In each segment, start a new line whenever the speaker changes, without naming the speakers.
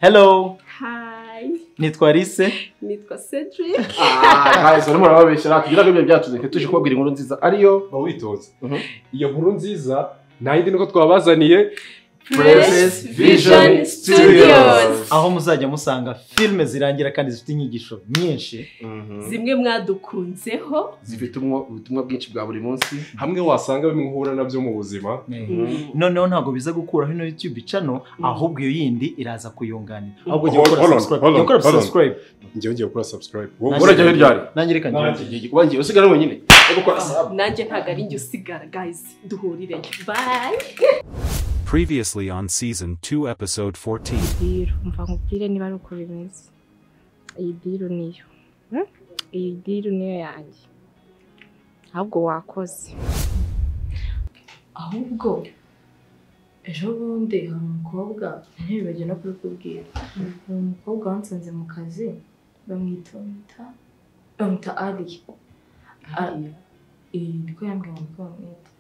Hello.
Hi.
Nitwa Alice.
Nitwa Cedric.
Guys, barimo barababeshyera tugira ngo ibyo byacu reka tuje kubabwira inkuru nziza ariyo
bawitoza. Iyo nkuru nziza nta yindi nuko twabazaniye
Press Vision Studios.
Aho muzajya musanga filme zirangira kandi zifite inyigisho nyinshi.
Zimwe mwadukunzeho
zifite ubutumwa bwinshi bwa buri munsi
hamwe wasanga bimwe uhura nabyo mu buzima.
Noneho ntago biza gukuraho ino YouTube channel ahubwo iyo yindi iraza kuyunganira. Ahubwo jya gukora subscribe. Jya gukora subscribe.
Njye ngiye gukora subscribe.
Wowe urajya he ryari?
Nanjye reka njye.
Wanjye usigara wenyine. Gukora sub.
Nanjye ntago ari njye usigara guys. Duhurire. Bye.
Previously on Season 2 Episode 14.
Deal, umva nkubwire niba ari uko bimeze. Iyi deal niyo. Iyi deal niyo yanjye. Ahubwo wakoze.
Ahubwo ejo bundi hari umukobwa ntibibagiwe no kubikubwira. Hari umukobwa wansanze mu kazi bamwita Ali. Niko yambwiye ngo niko bamwita.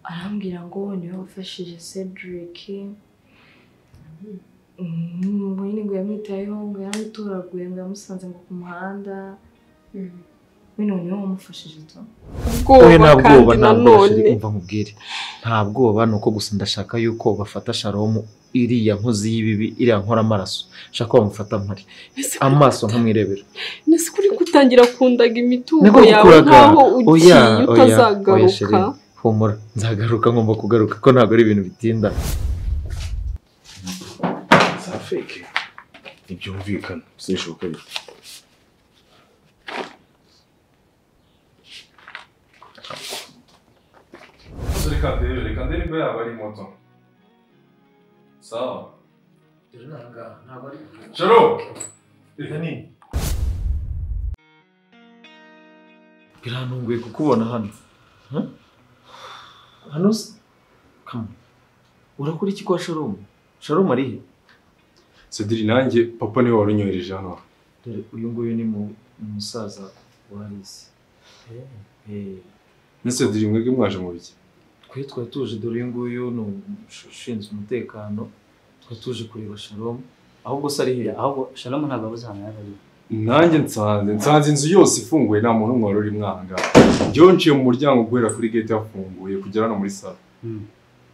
Arambwira ngo niwe wafashije Cedric, ngo nyine ngo yamwitayeho, ngo yaramutoraguye, ngo yamusanze ngo ku muhanda, bino niwe wamufashije to.
Oya nta bwoba, nta bwoba Sheri, umva nkubwire, nta bwoba ni uko gusa ndashaka yuko bafata Shalom iriya nkozi y'ibibi, iriya nkora amaraso, shaka bamufata mpari amaso nkamwirebera.
Nese kuri gutangira kundaga imitungo yawe nkaho ugiye utazagaruka.
Humura nzagaruka, ngomba kugaruka ko ntabwo ari ibintu bitinda.
Za fake ntibyumvikana, sinishoboka bite.
Reka ndebe niba yaba ari moto. Sawa. Sharo!
Birantunguye kukubona hano. Hano se? Come on. Urakora iki kwa Shalom? Shalom ari he?
Cedric nanjye papa niwe wari unyohereje hano.
Dore uyu nguyu ni musaza wa Alice.
Ni Cedric mwebwe mwaje mu biki?
Twe twari tuje, dore uyu nguyu ni ushinzwe umutekano, twari tuje kureba Shalom. Ahubwo se ari he?
Ahubwo Shalom ntabwo abuze ahantu yaba ari.
Nanjye nsanze inzu yose ifunguye nta muntu n'umwe wari uri mwanga. Njyewe nciye mu muryango guhera kuri gate yafunguye kugera hano muri salo.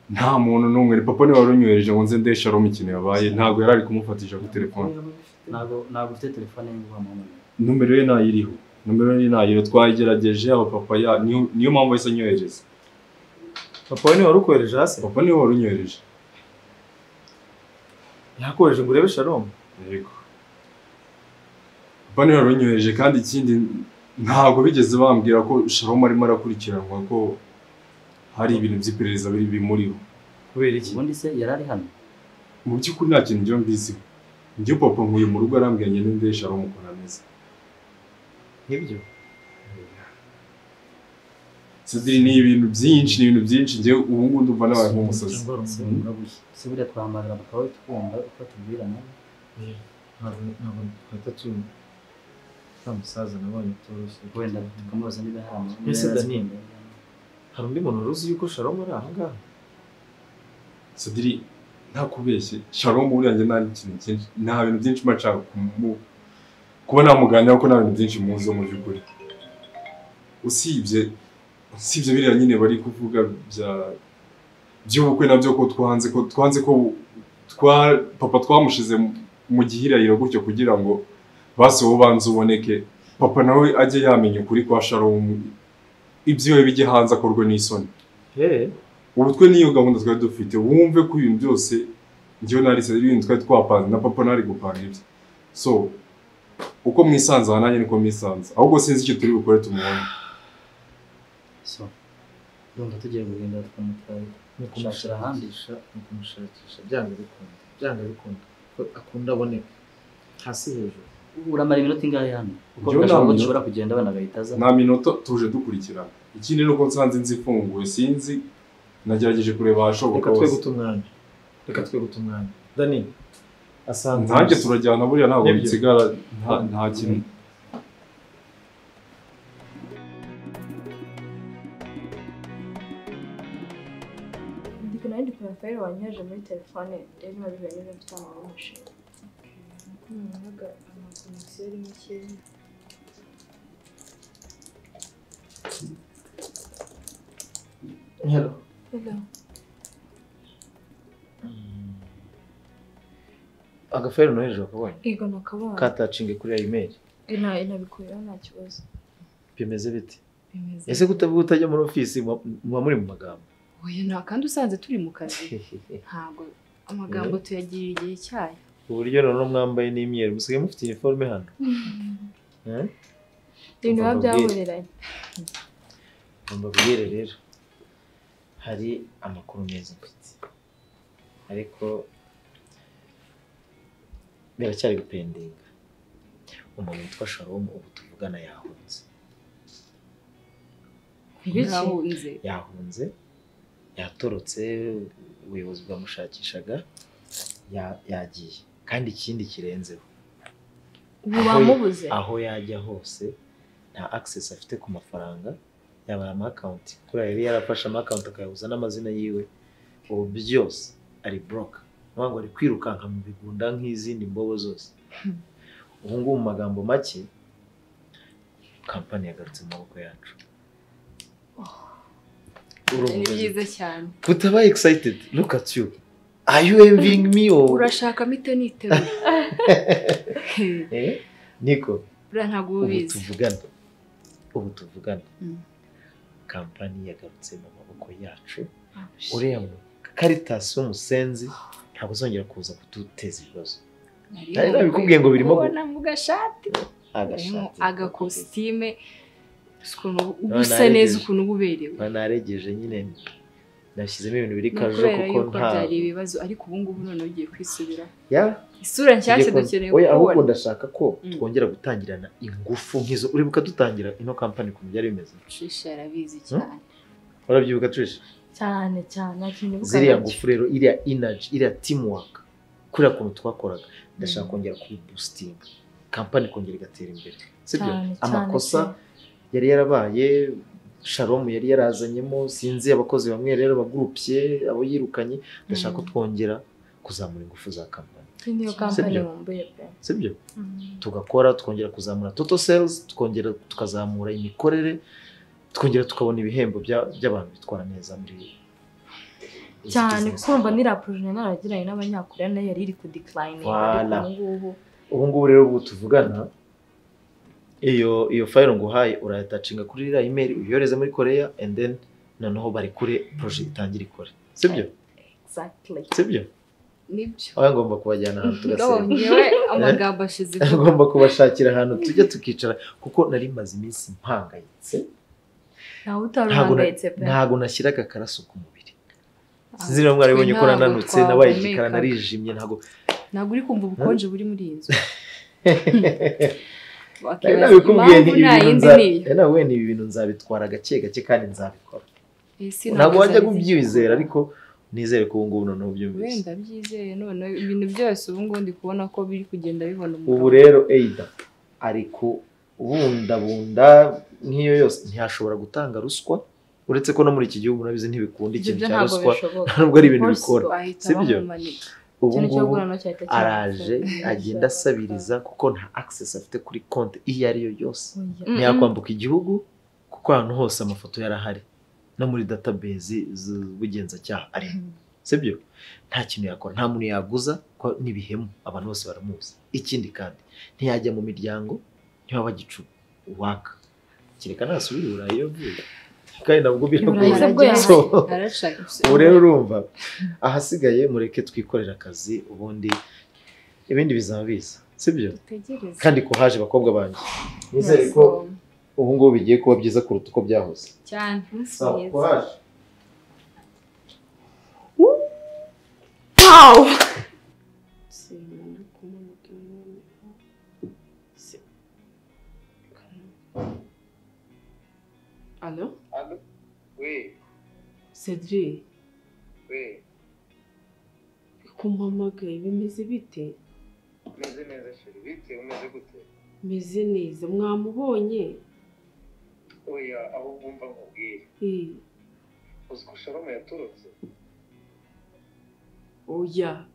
Nta muntu n'umwe, ni papa niwe wari unyohereje ngo nze ndebe Shalom ikintu yabaye, ntabwo yari ari kumufatisha kuri telefone.
Ntabwo ufite telefone ye ngo uhamagare.
Nomero ye ntayiriho. Nomero ye ntayiriho, twayigerageje aba papa ya niyo mpamvu yahise anyohereza.
Papa we niwe wari ukohereje hasi?
Papa niwe wari unyohereje.
Yakohereje ngo urebe Shalom?
Yego. Papa niwe wari unyohereje kandi ikindi ntabwo bigeze bambwira ko Shalom arimo arakurikiranwa ko hari ibintu by'iperereza biri bimuriho.
Kubera iki?
Ubundi se yari ari hano?
Mu by'ukuri nta kintu njyewe mbiziho. Njyewe papa nkuye mu rugo arambwira ngende ndebe Shalom ukuntu ameze.
Nibyo?
Cedric ni ibintu byinshi, njyewe ubu ngubu ndumva nabaye nk'umusazi.
Se buriya twahamagara papa we tukumva uko atubwira nawe.
Ntabwo twahita tumva. Musaza nabonye utoroshye.
Wenda tukamubaza niba hari amakuru.
Ese Dani, hari undi muntu uzi yuko Shalom ari aha ngaha?
Cedric ntakubeshye, Shalom buriya njye nta kintu cyinshi, nta bintu byinshi mba nshaka kuba namuganira kuko nta bintu byinshi muzi mu by'ukuri. Usibye biriya nyine bari kuvuga by'ubukwe nabyo ko twanze ko papa twamushize mu gihirahiro gutyo kugira ngo basi wowe ubanze uboneke, papa nawe ajye yamenya ukuri kwa Shalom, ibyiwe bijye hanze akorwe n'isoni. Ubu twe niyo gahunda twari dufite, wumve ko ibintu byose njyewe nari ibintu twari twapanze na papa nari gupanga ibyo. So uko mwisanze aha nanjye niko mwisanze, ahubwo sinzi icyo turi bukore tumubone.
So ndumva tugiye kugenda tukamutwara kumushakira ahandi,
ni kumushakisha byanga bikunda ko akunda aboneka hasi hejuru.
Uramara iminota ingahe hano? Uko bidashoboka dushobora kugenda abana bagahita aza.
Nta minota tuje dukurikirana. Ikindi nuko nsanze inzu ifunguye sinzi, nagerageje kureba ahashoboka hose.
Reka twe guta umwanya. Dani asanze
nanjye turajyana buriya ntabwo nsigara nta kintu.
Ndiko nari ndi kureba fayiro wanyohereje muri telefone, rero biba bibaye niba mfite amakuru y'umushinga. Nabonaga amakonegisiyo ari makeya.
Hello.
Hello.
Agafayiro nohereje wakabonye?
Yego nakabonye.
Katacinge kuri ya email.
Nabikuyeho nta kibazo.
Bimeze bite?
Bimeze.
Ese kutavuga utajya muri office muba muri mu magambo?
Oya nta kandi usanze turi mu kazi. Ntabwo amagambo tuyagirira igihe cyayo.
Uburyo noneho mwambaye n'imyeru musigaye mufite uniforme hano.
Ibintu biba byahuriranye.
Mbabwire rero hari amakuru meza mfite ariko biracyari gupendinga. Umuntu witwa Shalom ubu tuvugana yahunze. Yahunze, yatorotse, ubuyobozi bwamushakishaga, yagiye. Kandi ikindi kirenzeho,
ubu bamubuze
aho yajya hose nta access afite ku mafaranga, yaba ama account kuri yari yarafashe ama account akayahuza n'amazina yiwe, ubu byose ari broke. Ngo ari kwirukanka mu bigunda nk'izindi mbobo zose. Ubu ngubu mu magambo make kampani yagarutse mu maboko yacu.
Ni byiza cyane.
Kutaba excited, look at you. Are you envying me or
urashaka mite nitewe?
Niko.
Bura ntabwo ubizi.
Ubu tuvugana. Kampani yagarutse mu maboko yacu. Uriya Caritas w'umusenzi ntabwo uzongera kuza kuduteza ibibazo. Nari nabikubwiye ngo birimo
kubona mu gashati. Agakositime usa neza ukuntu uberewe.
Naregeje nyine nashyizemo ibintu biri kajo kuko nta
byari ibibazo ariko ubu ngubu none ugiye kwisubira. Isura nshyashya dukeneye
kubona. Ahubwo ndashaka ko twongera gutangirana ingufu nk'izo uribuka dutangira ino company ukuntu byari bimeze.
Trisha arabizi cyane.
Urabyibuka Trisha?
Cyane cyane ntakintu.
Ziriya ngufu rero, iriya energy, iriya teamwork kuriya kuntu twakoraga ndashaka kongera kubiboostinga. Company kongera igatera imbere. Sibyo? Amakosa yari yarabaye Shalom yari yarazanyemo sinzi abakozi bamwe rero bagrupye abo yirukanye, ndashaka ko twongera kuzamura ingufu za company.
Niyo company wumbuye pe.
Sibyo? Tugakora twongera kuzamura total sales, twongera tukazamura imikorere, twongera tukabona ibihembo by'abantu bitwara neza muri
cyane kumva ni raporo naragiranye n'abanyakoreya nayo yari iri ku decline ariko ngubu
ubu ngubu rero ubu tuvugana iyo file nguhaye urayatacinga kuri iriya email uyohereze muri Korea and then noneho bari kure project itangira ikore. Sibyo?
Exactly.
Sibyo?
Nibyo.
Oya ngomba kubajyana ahantu tugaseka.
Ngewe amagambo ashize.
Ngomba kubashakira ahantu tujya tukicara kuko nari maze iminsi mpangayitse.
Ntawe utaruhangayitse pe.
Ntago nashyiraga akaraso ku mubiri. Sinzi niba mwarabibonye ko nananutse nabaye igikara narijimye ntago
uri kumva ubukonje buri muri iyi nzu.
Nawe ni ibintu nzabitwara gake gake kandi nzabikora. Ntabwo wajya kubyizera ariko nizere ko ubu ngubu noneho ubyumvise.
Wenda byizeye none ibintu byose ubu ngubu ndi kubona ko biri kugenda bibona umugabo.
Ubu rero Eida ari kubundabunda nk'iyo yose ntiyashobora gutanga ruswa, uretse ko no muri iki gihugu murabizi ntibikunda ikintu cya ruswa, nubwo ari ibintu bikora. Sibyo? Ubu ngubu araje agenda asabiriza kuko nta access afite kuri konti iyo ari yo yose. Ntiyakwambuka igihugu kuko ahantu hose amafoto yarahari no muri database z'ubugenzacyaha ari. Sibyo? Nta kintu yakora, nta muntu yaguza ko n'ibihemu abantu bose baramuzi. Ikindi kandi ntiyajya mu miryango ntibaba bagicu waka. Kereka nasubira i Burayi iyo avuye. Kandi nabwo biragoye. Ubu rero urumva ahasigaye mureke twikorera akazi ubundi ibindi bizaba biza. Sibyo? Kandi ko haje bakobwa banjye. Nizere ko ubu ngubu bigiye kuba byiza kuruta uko byahoze.
Cyane.
Ko haje.
Wow! Allô?
Allô? Oui.
Cédric?
Oui.
Kumpamagaye bimeze bite?
Meze neza chérie, bite umeze gute?
Meze neza, mwamubonye?
Oya, aho wumva nkubwire. Uzi ko Shalom yatorotse?
Oya.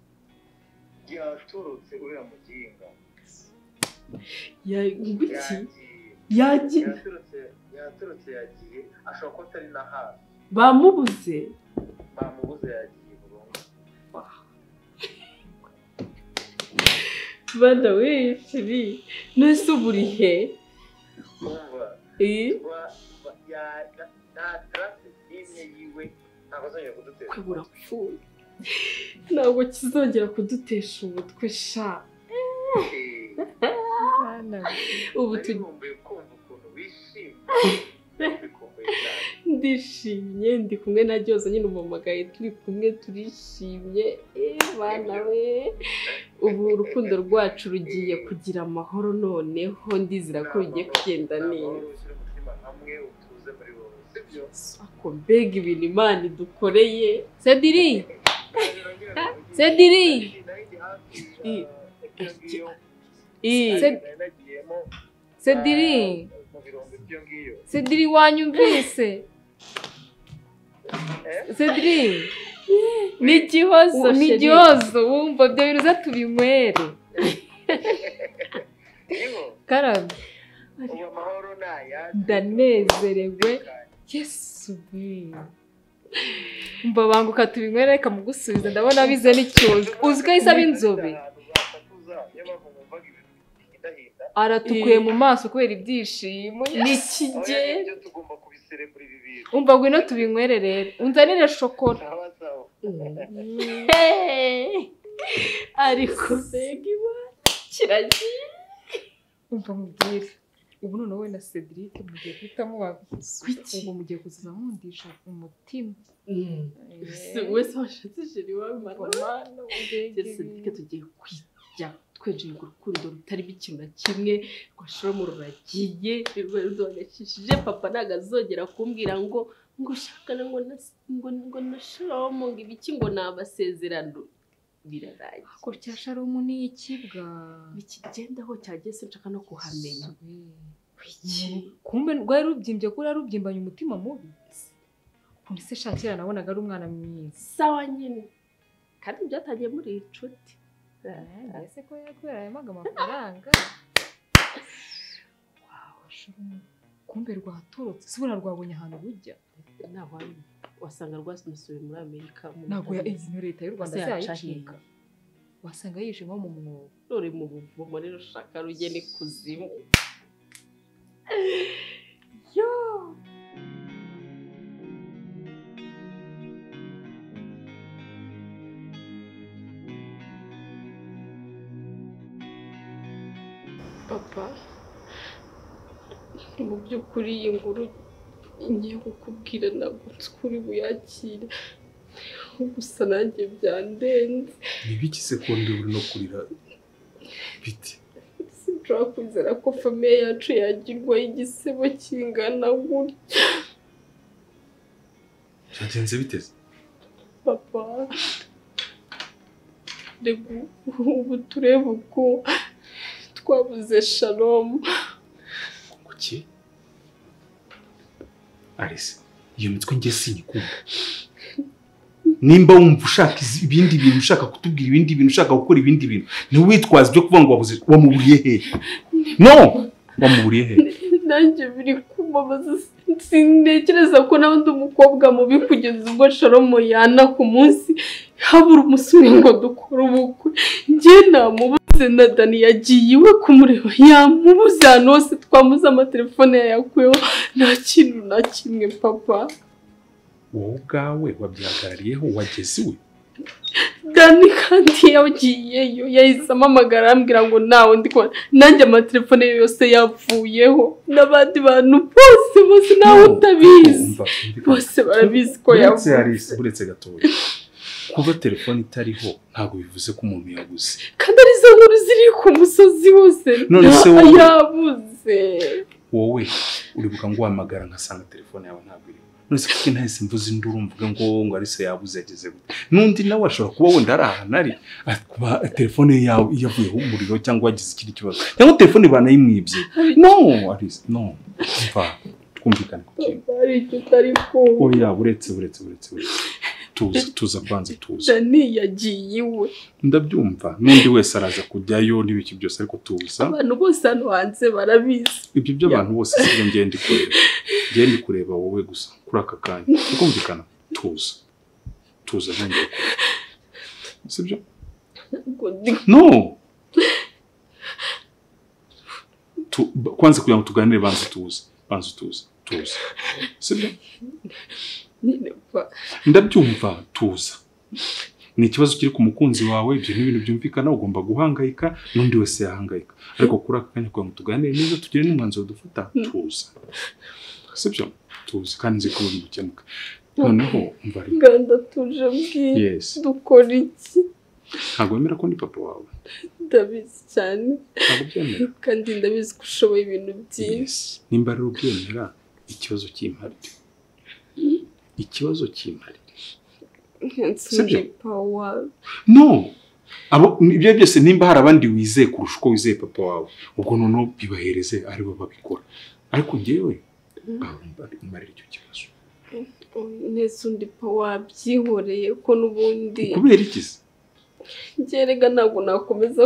Yatorotse uriya muginga.
Yagiye
yaturutse yagiye ashobora kuba atari na hafi
bamubuze
yagiye burundu.
Bana we shiri nese uburi he? Urapfuye ntabwo kizongera kudutesha umutwe sha. Ubu ndishimye ndi kumwe na Ryoza nyine umamagaye turi kumwe turishimye. Bana we ubu urukundo rwacu rugiye kugira amahoro noneho ndizera ko rugiye kugenda neza. Ako mbega ibintu Imana idukoreye.
Cediri Cediri Cediri Cediri wanyumvise? Cediri
ni igihozo
ni igihozo wumva ibyo bintu uza tubinywere. Karame ndanezerewe Yesu we umva banguka tubinywere reka mugusubiza ndabona bize n'icyuzi uzi ko yisaba inzobe aratukuye mu maso kubera ibyishimo
nikigera
umva ngwino tubinywere rero unzanire shokora.
Ariko mbega Imana kiragiye.
Umva mubwire ubu noneho we na Cedric mugiye guhita muba ubwo mugiye kuziza nkundisha umutima.
Wese washatse jeri wamara Cedric tugiye kwijya twinjiye mu rukundo rutarimo ikintu na kimwe rwa Shalomu ruragiye ruduhangayikishije. Papa ntabwo azongera kumbwira ngo shakana ngo na Shalomu ngo ibiki ngo ni amasezerano birarangiye.
Ko cya Shalomu ni ikibwa
bikigendaho cyageze nshaka no kuhamenya.
Kumbe rwari rubyimbye kuri rubyimbanye umutima mubi. Ukuntu se shakira nabonaga ari umwana mwiza.
Sawa nyine kandi byatangiye muri inshuti.
Ese ko yakubera yamaga amafaranga. Wow, kumbe rwatorotse sibura rwabonye ahantu rujya.
Ntaho wasanga rwasubiye muri Amerika.
Ntabwo ya leta y'u Rwanda yayicika. Wasanga yishe nko mu mwobo.
Ruri mu buvumo rero ushaka rugene kuzimu. Yo
papa mu by'ukuri iyi nkuru ngiye kukubwira ntabwo nzi ko uri buyakire gusa nanjye byandenze.
Nibiki se ko ndi uri no kurira biti?
Sinshobora kwizera ko famiye yacu yagirwa igisebo kingana gutya.
Byagenze biteze?
Papa reka ubu turebe uko twabuze Shalomu.
Kuki? Alice, iyo mitwe ngiye sinyikunda. Nimba wumva ushaka ibindi bintu ushaka kutubwira ibindi bintu ushaka gukora ibindi bintu ntiwitwaze ibyo kuvuga ngo wabuze wamuburiye he? No, wamuburiye he?
Nanjye biri kumbabaza sintekereza ko nawe ndi umukobwa mubi kugeza ubwo Shalomu yana ku munsi habura umusore ngo dukore ubukwe. Njye namubuze na Dani yagiye iwe kumureba yamubuze ahantu hose twamuze amatelefone yayakuyeho nta kintu na kimwe papa.
Wowe ubwawe wabyihagarariyeho wageze iwe?
Dani kandi yagiyeyo yahise amamagara arambwira ngo nawe ndi kubona nanjye amatelefone ye yose yavuyeho n'abandi bantu bose bose nawe utabizi bose barabizi ko yavuze.
Uretse gatoya kuba telefone itariho ntabwo bivuze ko umuntu yabuze
kandi ari zo nkuru ziri ku musozi hose
none se
yabuze.
Wowe uribuka ngo uhamagara nkasanga telefone yawe ntabwo iriho none se kuki ntahise mvuze induru mvuga ngo Alice yabuze yageze gute? N'undi nawe ashobora kuba wenda ari ahantu ari kuba telefone yawe yavuyeho umuriro cyangwa wagize ikindi kibazo cyangwa telefone banayimwibye. No Alice no mva twumvikane ku kintu.
Oya
uretse Tuza tuza banza tuza.
Dani yagiye iwe.
Ndabyumva n'undi wese araza kujyayo n'ibiki byose ariko tuza.
Abantu bose hano hanze barabizi.
Ibyo by'abantu bose sibyo ngende kureba. Ngende kureba wowe gusa kuri aka kanya. Tukumvikana tuza. Tuza ntongere. Sibyo? No. Kwanza kugira ngo tuganire banza tuza. Banza tuza. Tuza. Sibyo? Ndabyumva tuza. Ni ikibazo kiri ku mukunzi wawe, ibyo ni ibintu byumvikana, ugomba guhangayika n'undi wese yahangayika. Ariko kuri aka kanya kugira ngo tuganire neza tugire n'umwanzuro dufata, tuza. Sibyo? Tuza kandi nzi ko bigukemuka. Noneho umva ari
Nganda tuje mbwira. Dukora iki?
Ntabwo wemera ko ndi papa wawe.
Ndabizi cyane.
Ntabwo byemera.
Kandi ndabizi ko ushoboye ibintu byinshi.
Nimba rero ubyemera ikibazo cy'imparire. Ikibazo cy'imparire.
Sibyo?
No. Abo ibyo byose nimba hari abandi wizeye kurusha uko wizeye papa wawe, ubwo noneho bibahereze ari bo babikora. Ariko njyewe mbarira icyo kibazo.
Nese undi pa wabyihoreye ko n'ubundi.
Kubera iki se?
Ngerega ntabwo nakomeza,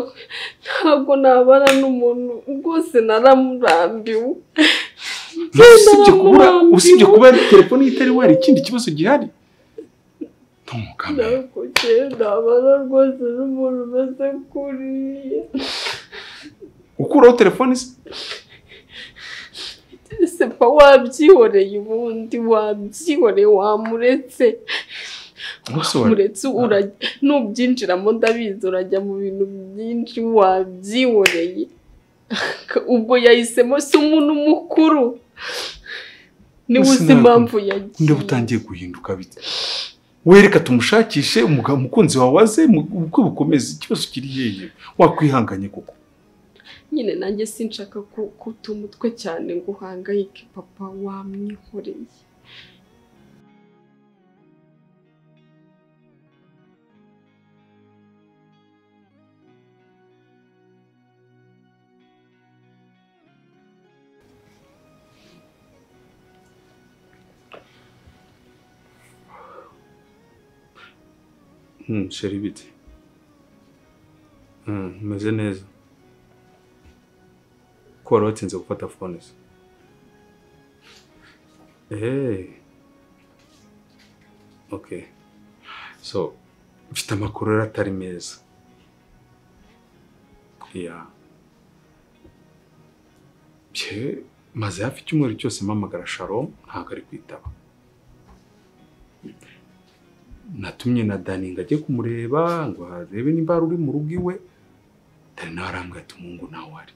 ntabwo nabana n'umuntu rwose naramurambiwe.
Usibye kuba telefone itari wari ikindi kibazo gihari.
Ntabwo nabana rwose n'umuntu umeze kuriya.
Ukuraho telefone se?
Sepa wabyihoreye ubundi wabyihoreye wamuretse. Muretse nubyinjiramo ndabizi urajya mu bintu byinshi wabyihoreye. Ubwo yahisemo si umuntu mukuru. Niba uzi impamvu yagiye.
Ndeba utangiye guhinduka bite. Wereka tumushakishe umukunzi wawe aze ubukwe bukomeze ikibazo kiri yeye wakwihanganye koko.
Nyine nanjye sinshaka kuta umutwe cyane ngo uhangayike papa wamwihoreye.
Chérie bite. Meze neza. Ko wari watinze gufata phone se? Okay. So, mfite amakuru rero atari meza. Yeah. Maze hafi icyumweru cyose mpamagara Sharon ntabwo ari kwitaba. Natumye na Dani ngo ajye kumureba ngo arebe nimba ari mu rugo iwe. Dani nawe arambwira ati umuhungu nawe ari.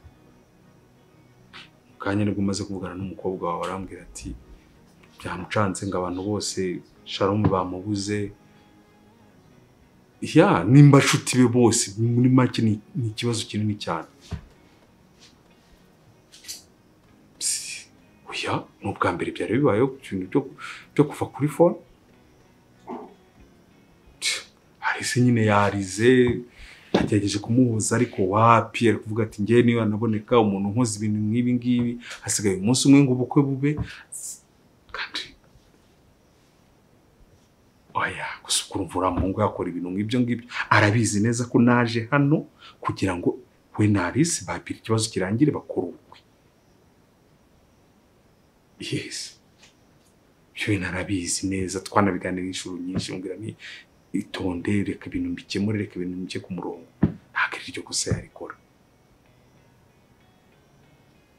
Kanya nibwo umaze kuvugana n'umukobwa wawe arambwira ati byamucanze ngo abantu bose Sharon bamubuze. Ya nimba nshuti be bose muri make ni ikibazo kinini cyane. Oya ni ubwa mbere byari bibayeho ikintu byo kuva kuri phone. Alice nyine yarize agerageje kumuhuza ariko wapi ari kuvuga ati ngiye niba naboneka umuntu nkoze ibintu nk'ibi ngibi hasigaye umunsi umwe ngo ubukwe bube. Kandi oya gusa ukurumvura muhungu yakora ibintu nk'ibyo ngibyo arabizi neza ko naje hano kugira ngo we na Alice babire ikibazo kirangire bakora ubukwe. Yes. Byo narabizi neza twanabiganira inshuro nyinshi ngira ni itonde reka ibintu mbikemure reka ibintu mbike ku murongo ntabwo ari iryo kosa yarikora.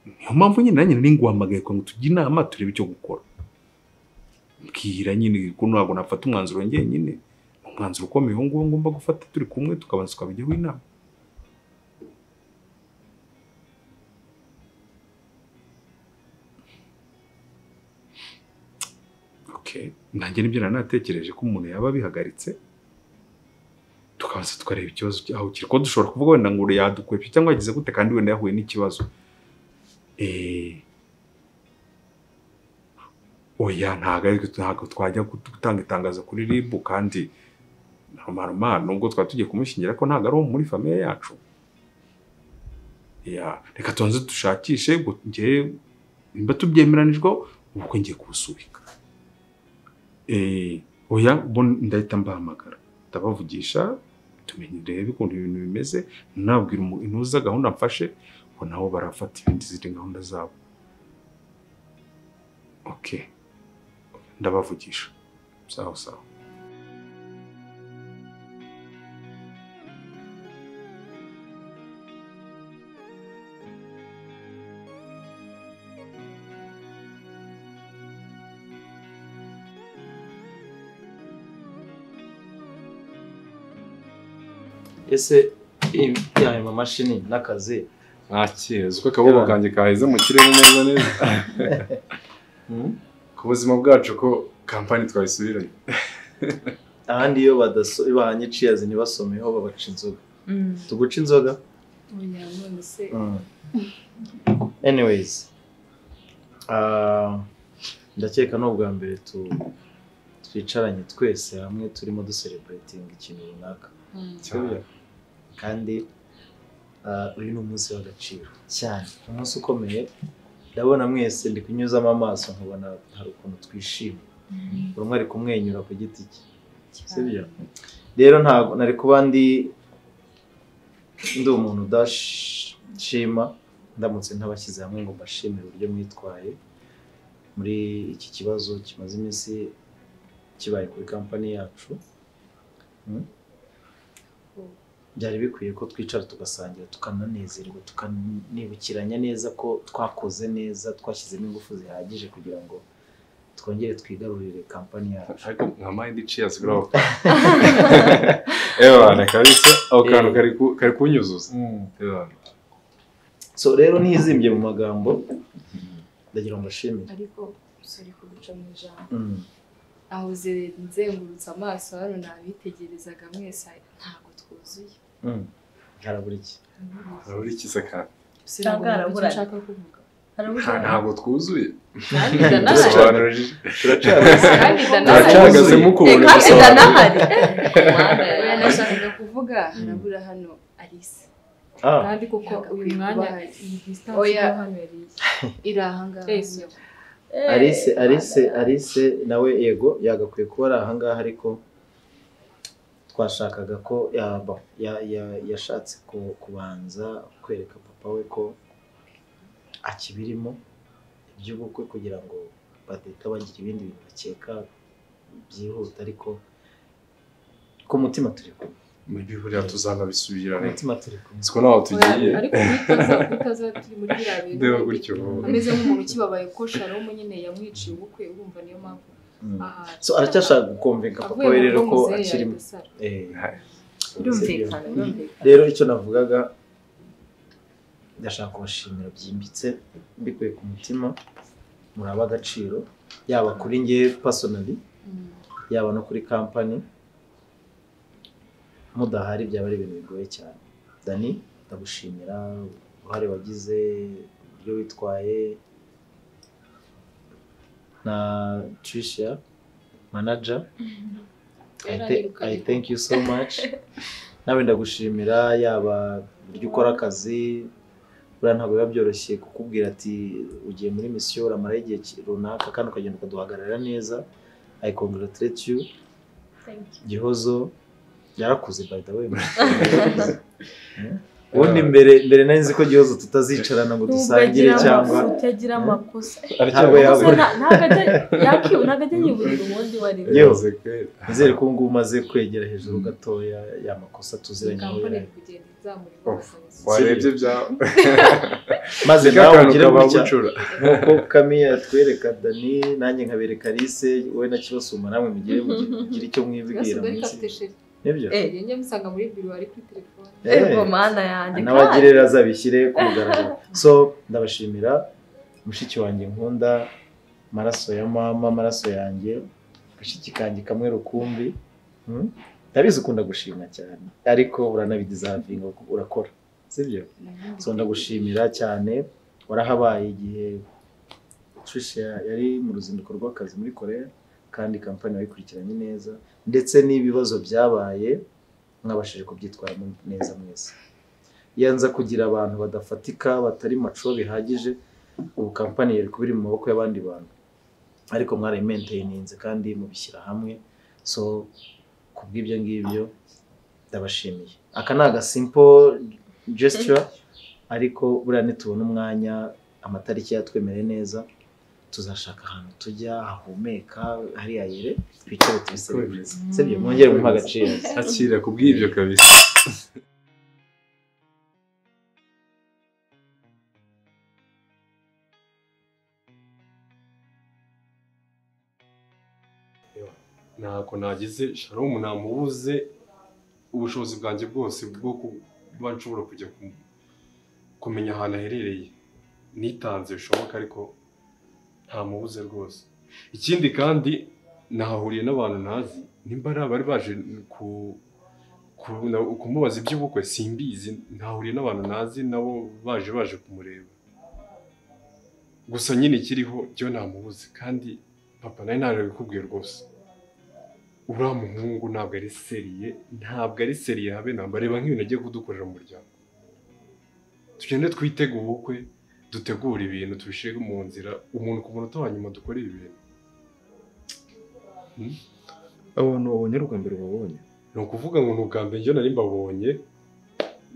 Niyo mpamvu nyine nanjye nari nguhamagaye ngo tujye inama turebe icyo gukora. Mbwira nyine ko ntabwo nafata umwanzuro njyenyine, umwanzuro ukomeye uwo nguwo ngomba gufata turi kumwe tukabanza tukabijyaho inama. Okay, nanjye nibyo nanatekereje ko umuntu yaba abihagaritse tukabanza tukareba ikibazo aho kiri, ko dushobora kuvuga wenda ngo yadukwepye cyangwa yagize gute kandi wenda yahuye n'ikibazo. Oya ntabwo twajya gutanga itangazo kuri RIB kandi normal nubwo twaba tugiye kumushyingira ko ntabwo ari uwo muri famille yacu. Ya reka tubanze dushakishe ngiye nimba tubyemeranijwe ubukwe ngiye kubusubika. Oya bo ndahita mbahamagara ndabavugisha tumenye rebe ukuntu ibintu bimeze, nabwira intuza gahunda mfashe ngo nabo barafata ibindi zindi gahunda zabo. Okay, ndabavugisha. Sawa sawa.
Ese ayo mamashini n'akazi
ntakizi uko akaboko kanjye kaheze mu kirere neza neza. Ku buzima bwacu ko kampani twayisubiranye.
Ahandi iyo bahanye cheers ntibasomeho babaca inzoga. Tuguca inzoga? Anyways, ndakeka ni ubwa mbere twicaranye twese hamwe turimo ducelebrating ikintu runaka. Kandi uyu ni umunsi w'agaciro cyane, umunsi ukomeye. Ndabona mwese ndi kunyuzamo amaso nkabona hari ukuntu twishimye, buri umwe ari kumwenyura ku giti cye, sibyo? Rero ntabwo nari kuba ndi umuntu udashima ndamutse ntabashyize hamwe ngo mbashimire uburyo mwitwaye muri iki kibazo kimaze iminsi kibaye kuri kampani yacu. Byari bikwiye ko twicara tugasangira tukananezerwa tukanibukiranya neza ko twakoze neza, twashyizemo ingufu zihagije kugira ngo twongere twigarurire kampani yacu.
Ariko nka mind cheers bro. Ewa na kabisa aho kantu kari kunyuzuza.
So rero ntizimbye mu magambo ndagira ngo mbashimire.
Ariko sorry kuguca mu ijambo. Aho nzengurutse amaso hano nabitegerezaga mwese ntabwo twuzuye.
Harabura iki?
Harabura iki se kandi?
Harabura kuvuga.
Ntabwo twuzuye.
Turacagaze
mukubona
gusobanura. Oya nashakaga kuvuga harabura hano Alice. Kandi kuko uyu mwanya iyi distance hano yari iri aha ngaha.
Alice nawe yego yagakwiye kuba ari aha ngaha, ariko twashakaga ko yashatse kubanza kwereka papa we ko akibirimo iby'ubukwe kugira ngo badahita bagira ibindi bintu bakeka byihuta, ariko ku mutima turi kumwe.
Maybe buriya tuzanabisubirana.
Umutima turi kumwe.
Siko naho tugiye.
Ariko utaza turi muri biriya bintu.
Ndeba gutyo.
Ameze nk'umuntu ukibabaye ko Shalom nyine yamwiciye ubukwe, urumva niyo mpamvu.
So aracyashaka gukomvenka papa we rero ko akirimo.
Birumvikana.
Rero icyo navugaga ndashaka kubashimira byimbitse mbikuye ku mutima, muraba agaciro yaba kuri nge personally yaba no kuri company. Mudahari byaba ari ibintu bigoye cyane. Dani ndagushimira uruhare wagize, uburyo witwaye, na Tricia manager, I thank you so much. Nawe ndagushimira yaba uburyo ukora akazi, buriya ntabwo biba byoroshye kukubwira ati ugiye muri mission uramara igihe runaka kandi ukagenda ukaduhagarara neza. I congratulate you.
Thank you.
Gihozo yarakuze by the way. Ubundi mbere nari nzi ko Gihozo tutazicarana ngo dusangire cyangwa
utagira amakosa.
Ntabwo yabura.
Ntabwo ajya yiburira ubundi wari.
Nizere ko ngubu umaze kwegera hejuru gatoya ya makosa tuziranye.
Warebye bya
maze nawe ugire gutya nkuko Kami yatwereka Dani nanjye nkabereka Alice, wowe na Kibasuma namwe mugire mugire icyo mwibwira. Nibyo?
Njye musanga muri biro ari kuri telefone.
Ego mana yanjye.
N'abagirera azabishyire ku mugaragaro. So ndabashimira mushiki wanjye nkunda, maraso ya mama, maraso yanjye, gashiki kanjye kamwe rukumbi. Ndabizi ukunda gushimwa cyane ariko uranabideservinga urakora, sibyo? So ndagushimira cyane, warahabaye igihe Tricia yari mu ruzinduko rw'akazi muri Korea kandi kampani wayikurikiranye neza, ndetse n'ibibazo byabaye mwabashije kubyitwaramo neza mwese. Yanza kugira abantu badafatika batari maco bihagije, ubu kampani yari kuba iri mu maboko y'abandi bantu, ariko mwarayimaintaininze kandi mubishyira hamwe. So kubw'ibyo ngibyo ndabashimiye. Aka ni aga simple gesture ariko buriya nitubona umwanya amatariki yatwemere neza tuzashaka ahantu tujya hahumeka hariya yere twicare tubiserebure. Sibyo mwongere mumpe agaciro.
Akira kubw'ibyo kabisa. Ntako nagize Shalom namubuze ubushobozi bwanjye bwose bwo kuba nshobora kujya kumenya ahantu aherereye nitanze bishoboka ariko ntamubuze rwose. Ikindi kandi nahahuriye n'abantu ntazi nimba ari abari baje kumubaza iby'ubukwe simbizi, nahahuriye n'abantu ntazi nabo baje kumureba. Gusa nyine ikiriho cyo ntamubuze kandi papa nawe ntarabikubwiye rwose. Uriya muhungu ntabwo ari seriye, ntabwo ari seriye habe namba. Reba nk'ibintu agiye kudukorera mu muryango. Tugende twitege ubukwe, dutegure ibintu tubishire mu nzira, umuntu ku munota wa nyuma dukore ibi bintu.
Abo bantu babonye ari ubwa mbere babonye?
Ni ukuvuga ngo ni ubwa mbere njye nari mbabonye,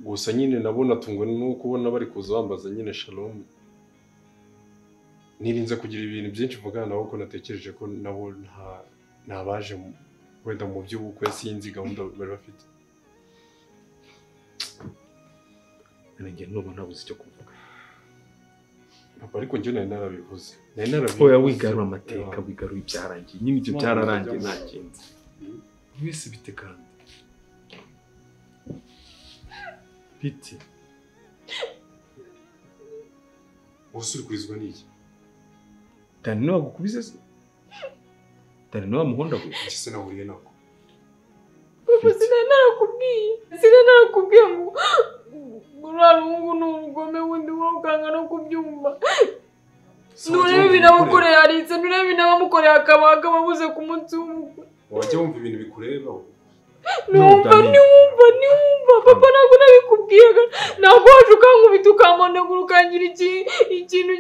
gusa nyine nabo natungwa no kubona bari kuza bambaza nyine Shalom. Nirinze kugira ibintu byinshi mvugana nabo ko natekereje ko nabo ntabaje wenda mu by'ubukwe, sinzi gahunda bari bafite.
Nanjye nubu nabuze icyo kuvuga.
Papa ariko njye nari narabivuze. Nari narabivuze.
Oya wigarura amateka, wigarura ibyarangiye. Nyine ibyo byararangiye nta kindi. Mwese bite kandi? Bite?
Wose uri kurizwa n'iki?
Dani niwe wagukubise se? Dani niwe wamuhondaguye?
Iki se nahuriye nako?
Papa sinari narakubwiye. Sinari narakubwiye ngo uriya muhungu ni urugome wundi wowe ukanga no kubyumva. Nurebe ibintu abamukoreye Alice, nurebe ibintu abamukoreye akaba abuze ku munsi w'ubukwe.
Wajya wumva ibintu bikureba?
Numva papa ntabwo nabikubwiye. Ntabwo waje ukankubita ukampondagura ukangira ikintu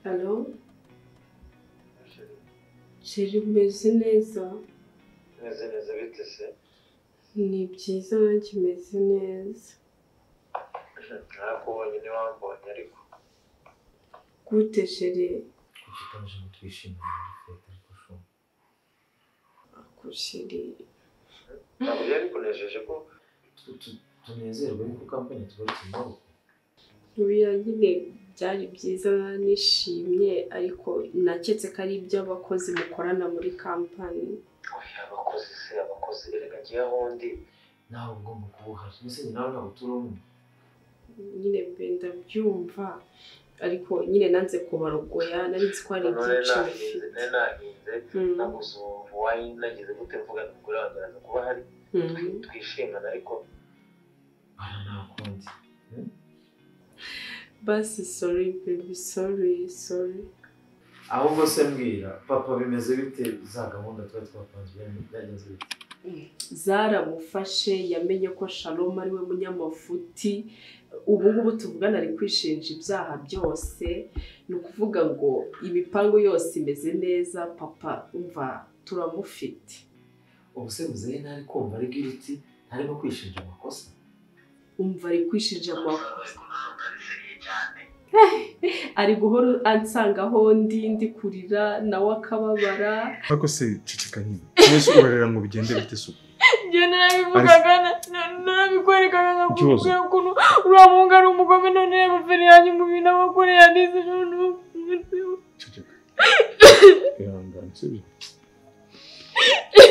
Halo? Sheri umeze neza?
Meze neza bite se?
Ni byiza nanjye meze neza.
Nakubonye ntiwambonye ariko.
Gute sheri?
Kuki utaje ngo twishimire muri fete ariko shu?
Ako sheri.
Ntabwo byari bikunejeje ko
tunezerwa yuko kampani tugarutse mu maboko?
Oya nyine byari byiza nishimye ariko naketse ko ari iby'abakozi mukorana muri kampani.
Oya abakozi se abakozi erega ngiye aho ndi
nawe ugomba kuba uhari. Mbese nawe ntabwo turi umwe.
Nyine mbe ndabyumva ariko nyine nanze kubarogoya nari nzi ko ari ibyinshi bifite.
Nari nahinze naguze wine nagize gute mvuga umugore wanjye araza kuba ahari twishimana ariko
nta kundi.
Basi sorry baby, sorry sorry.
Ahubwo se mbwira papa bimeze bite za gahunda twari twapanze byagenze bite?
Zaramufashe yamenye ko Shalom ari we munyamafuti. Ubu ngubu tuvugana ari kwishinja ibyaha byose, ni ukuvuga ngo imipango yose imeze neza papa umva turamufite.
Ubu se muzehe ntari kumva ari guilty, ntarimo kwishinja amakosa?
Umva ari kwishinja amakosa. Ari guhora ansangaho ndi kurira nawe akababara.
Ariko se ceceka nyine. Mwese urarira ngo bigende bite suku?
Njye narabivugaga narabikwerekaga nkakubwira ukuntu uriya muhungu ari umugome none reba feri yanjye mu bintu abakoreye Alice none.
Ceceka. Ihangane sibyo?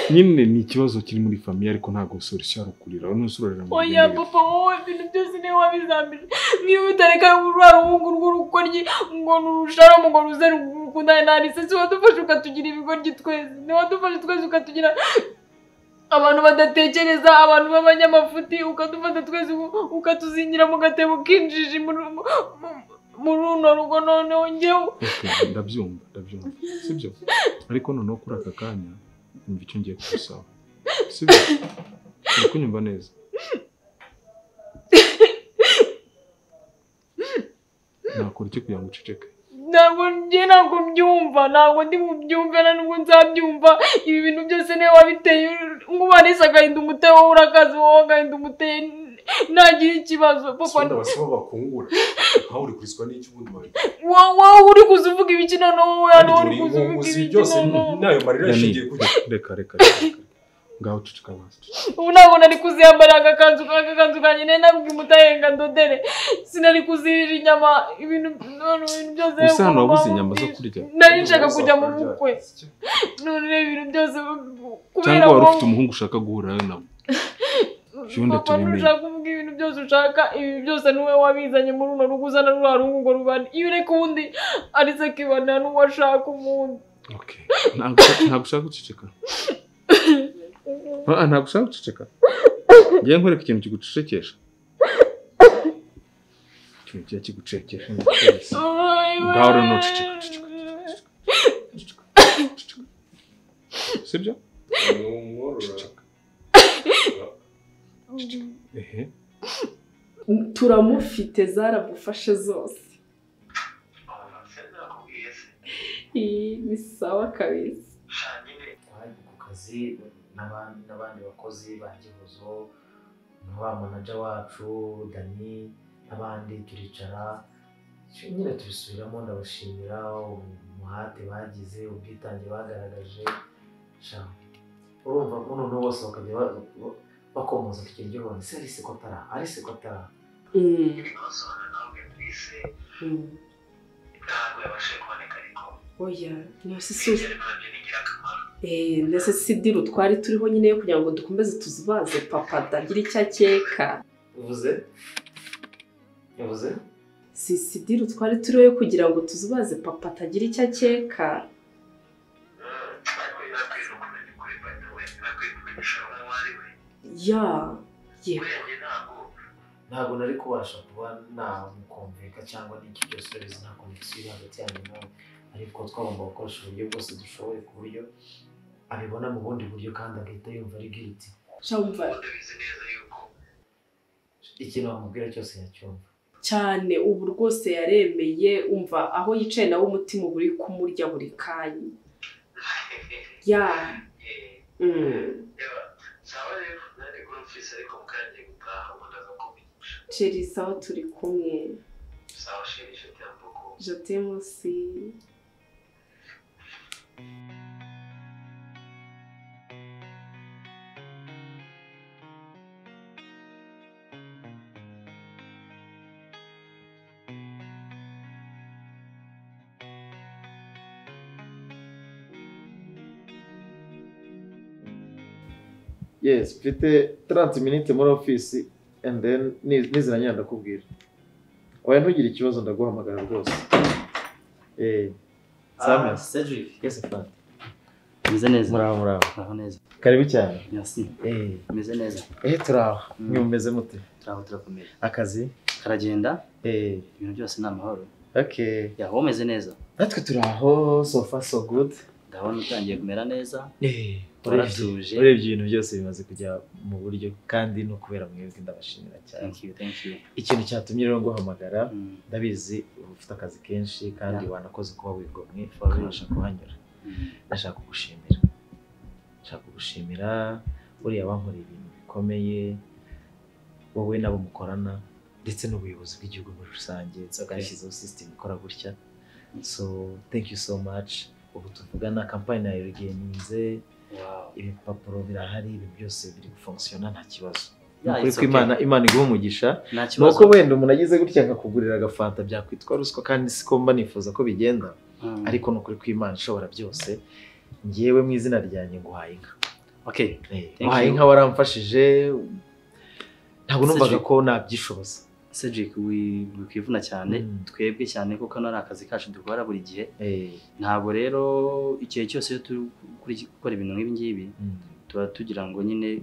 Nyine ni ikibazo kiri muri famiye ariko ntabwo solution ari ukurira. None urarira ngo
oya papa wowe ibintu byose niwe wabizambije. Niba utareka uriya ruhungu rw'urukoryi ngo nurusharamo ngo ruze rukundane na Alice, si wadufashe ukatugira ibigoryi twese, ni wadufashe twese ukatugira abantu badatekereza, abantu b'abanyamafuti, ukadufata twese ukatuzingira mu gatebo k'injiji muri runo rugo noneho njyewe.
Ndabyumva sibyo? Ariko noneho kuri aka kanya numva icyo ngiye kugusaba sibyo? Uri kunyumva neza? Nakora iki kugira ngo uceceke?
Ntabwo njye ntabwo mbyumva, ntabwo ndi bubyumve na nubwo nzabyumva. Ibi bintu byose niwe wabiteye, nkuba agahinda umuteye, wowe urakazi, wowe agahinda umuteye, nagira ikibazo papa.
Sunda basibo bakungura nkaho uri kurizwa n'iki ubundi wawe?
Wowe uri kuza uvuga ibiki noneho? Wowe hano uri kuza uvuga ibiki
byose
noneho?
N'ayo marira yashingiye kuki?
Reka reka reka, ngaho uceceka basi.
Ubu ntabwo nari kuziyambara agakanzu kanjye nari nabwiye umutahenga ndodere, sinari kuzirira inyama, ibintu none ibintu byose.
Gusa hano wabuze inyama zo kurya?
Nari nshaka kujya mu bukwe, none ibintu byose kubera
cyangwa wari ufite umuhungu ushaka guhurirayo nawe?
Papa, ntushaka kuvuga ibintu byose ushaka, ibi byose niwe wabizanye muri runo rugo, uzana ruriya rugo ngo rubane. Iyo ureka ubundi Alice akibana n'uwo ashaka umuntu.
Ntabwo ushaka guceceka? Ntabwo ushaka guceceka? Ngiye nkwereka ikintu kigucecekesha. Ikintu kiba kigucecekesha. Ngaho rero ntuceceka, ceceka, ceceka, ceceka. Sibyo? Ceceka. Ehe.
Turamufite, zaragufashe zose. Ni sawa kabisa.
Ku kazi n'abandi bakozi ba Gihozo, ba manager wacu Dani n'abandi, turicara nyine tubisubiramo. Ndabashimira umuhate bagize, ubwitange bagaragaje. Urumva noneho bose bakajya bakomoza ku kintu gihora se Alice ko atara, Alice ko atara.
Oya, ndetse si diru twari turiho nyine kugira ngo dukomeze tuzubaze papa atagira icyo akeka.
Uvuze? Uvuze?
Si diru twari turiho kugira ngo tuzubaze papa atagira icyo akeka. Ya, yego.
Ntabwo nari kubasha kuba namukumvika cyangwa n'iki byose, urabizi nta connection iri hagati yanjye nawe, ariko twagomba gukoresha uburyo bwose dushoboye ku buryo abibona mu bundi buryo kandi agahita yumva ari guilty. Ikintu wamubwira cyose yacyumva.
Cyane ubu rwose yaremeye, umva aho yicaye nawe umutima uba uri kumurya buri kanya. Ya. Chérie, sawa turi kumwe. Je t'aime aussi.
Yes, mfite 30 minutes muri office and then niziranye ndakubwira. Oya ntugire ikibazo, ndaguhamagara rwose. Samuel.
Cedric.
Yes, Fred.
Meze neza.
Muraho, muraho.
Muraho neza.
Karibu cyane.
Merci. Meze neza.
Turaho. Mwe mumeze mute?
Turaho, turakomeye.
Akazi
karagenda. Ibintu byose ni amahoro.
Okay.
Ya, wowe umeze neza?
Natwe turaho, so far so good.
Ndabona utangiye kumera neza.
Uratuje. Urebye ibintu byose bimaze kujya mu buryo kandi no kubera mwebwe ndabashimira cyane.
Thank you, thank you.
Ikintu cyatumye rero nguhamagara, ndabizi ufite akazi kenshi kandi wanakoze kuba wigomwe ukabasha kuhanyura. Ndashaka kugushimira. Ndashaka kugushimira uriya wankoreye ibintu bikomeye, wowe nabo mukorana ndetse n'ubuyobozi bw'igihugu muri rusange bwashyizeho system ikora gutya. So thank you so much. Ubu tuvugana kampani yawe iregeninze, ibipapuro birahari, ibintu byose biri gufunctiona nta kibazo. Nukuri ko Imana iguha umugisha. Nuko wenda umuntu agize gutya akakugurira agafanta byakwitwa ruswa kandi siko mba nifuza ko bigenda, ariko nukuri ko Imana ishobora byose. Ngewe mu izina ryanjye nguhaye inka.
Okay.
Nguhaye inka, waramfashije, ntabwo numvaga ko nabyishoboza.
Cedric, wikwivuna cyane, twebwe cyane kuko hano ari akazi kacu dukora buri gihe. Ntabwo rero igihe cyose iyo turi gukora ibintu nk'ibi ngibi tuba tugira ngo nyine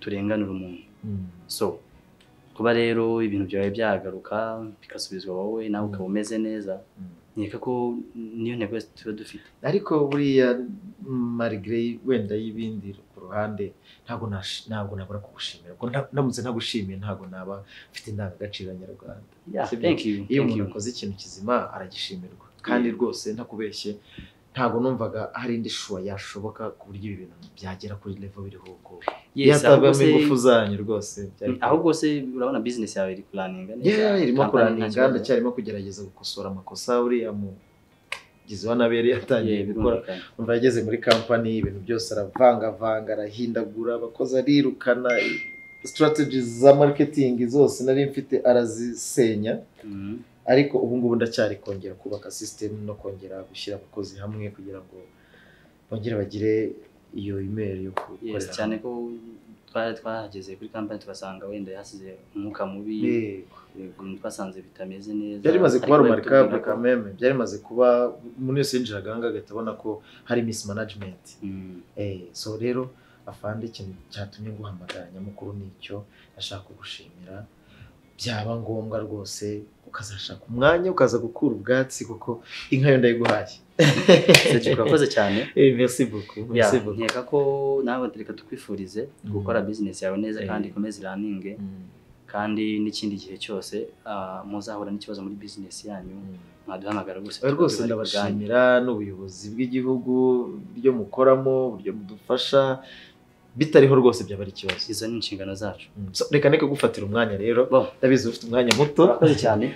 turenganure umuntu. So kuba rero ibintu byawe byagaruka bigasubizwa wowe nawe ukaba umeze neza, nkeka ko niyo ntego tuba dufite.
Ariko buriya malgré wenda y'ibindi ku ruhande ruhande ntabwo ntabwo nabura kugushimira kuko ndamutse ntagushimiye ntabwo naba mfite indangagaciro nyarwanda.
Thank you.
Iyo umuntu akoze ikintu kizima aragishimirwa kandi rwose ntakubeshye ntabwo numvaga hari indi shuwa yashoboka ku buryo ibi bintu byagera kuri level biriho ubwo.
Yes,
yatabamo ingufu zanyu rwose.
Ahubwo se urabona business yawe iri kuraninga neza.
Yeah, irimo kuraninga, ndacyarimo kugerageza gukosora amakosa uriya mugizi wa nabi yari yatangiye gukora. Umva yageze muri company ibintu byose aravangavanga, arahindagura, abakozi arirukana, strategies za marketing zose nari mfite arazisenya. Ariko ubu ngubu ndacyari kongera kubaka system no kongera gushyira abakozi hamwe kugira ngo bongere bagire iyo email yo gukorera.
Yes, cyane ko twari twahageze kuri company tugasanga wenda yasize umwuka mubi, twasanze bitameze neza.
Byari bimaze kuba remarkable quand même, byari bimaze kuba umuntu wese yinjiraga aha ngaha agahita abona ko hari mismanagement. So rero afande ikintu cyatumye nguhamagara nyamukuru nicyo ashaka kugushimira. Byaba ngombwa rwose ukazashaka umwanya ukaza gukura ubwatsi kuko inka yo ndayiguhaye.
Cedric urakoze cyane.
Merci beaucoup. Merci beaucoup.
Nkeka ko nawe reka tukwifurize gukora business yawe neza kandi ikomeze iraninge, kandi n'ikindi gihe cyose muzahura n'ikibazo muri business yanyu mwaduhamagara rwose.
Rwose ndabashimira n'ubuyobozi bw'igihugu buryo mukoramo, buryo mudufasha, bitariho rwose byaba ari ikibazo.
Izo ni inshingano zacu.
Reka neke gufatira umwanya rero, ndabizi ufite umwanya muto.
Urakoze cyane.